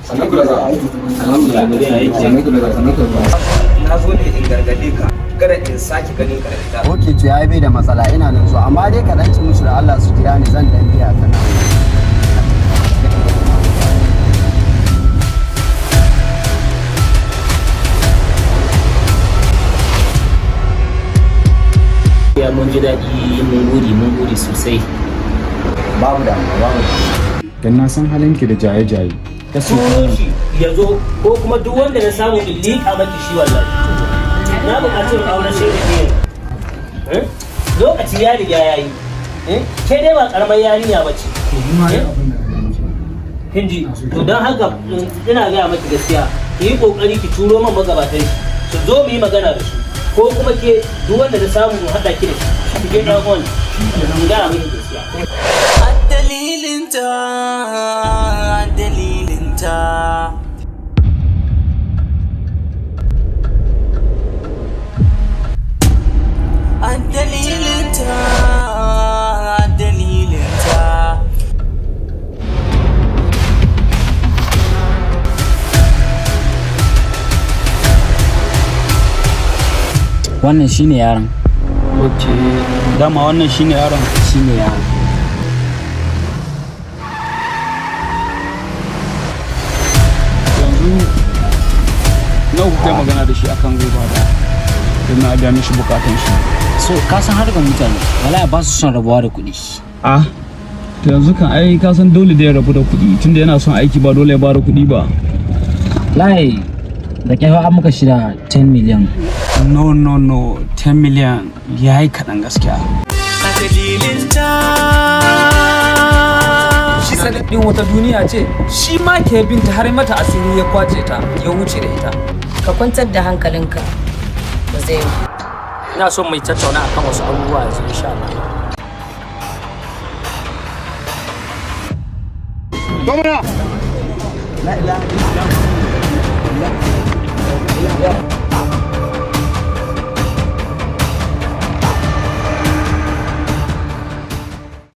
Sannan ku da za. Alhamdulillah. Sannan ku da za. Sannan ku da za. Na zo ne in gargade ka, kada in sake ganin ka da ita. Ok, to ya bai da matsala, ina nan zuwa, amma dai ka dan ci musu da Allah su jira ni, zan dan biya ta nan. Ya mun ji daɗi, mun gode, mun gode sosai. Babu damuwa, babu damuwa. Dan na san halinki da jaye-jaye. Turo shi ya zo, ko kuma duk wanda na samu in liƙa maki shi. Wallahi na buƙaci in aure shi da ke. Lokaci ya riga ya yi. Ke dai ba ƙaramar yarinya ba ce. Kin ji? To don haka ina gaya maki gaskiya, ki yi ƙoƙari ki turo man magabatan shi su zo mu yi magana da su, ko kuma ke duk wanda na samu in haɗa ki da shi, ki je ɗan uwan in gaya maki gaskiya. A dalilinta, a dalilinta. A dalilinta, a dalilinta. Wannan shine yaron. Ok, dama wannan shine yaron? Shine yaron. Yanzu nawa kuka yi magana da shi akan zai bada domin a biya mishi bukatan shi? So ka san harkar mutane, wallahi ba su son rabuwa da kuɗi. Ah, to yanzu kan ai ka san dole da ya rabu da kuɗi, tunda yana son aiki, ba dole ya bada kuɗi ba. Wallahi da kyau an muka shida 10 million. No, no, no, 10 million ya yi kaɗan gaskiya. A dalilinta. Shi sanadin wata duniya ce shi ma ke binta har mata asiri ya kwace ta ya wuce da ita. Ka kwantar da hankalinka, ba zai yi. Ina son mai tattauna akan wasu abubuwa yanzu, insha Allah. La ilaha illallah.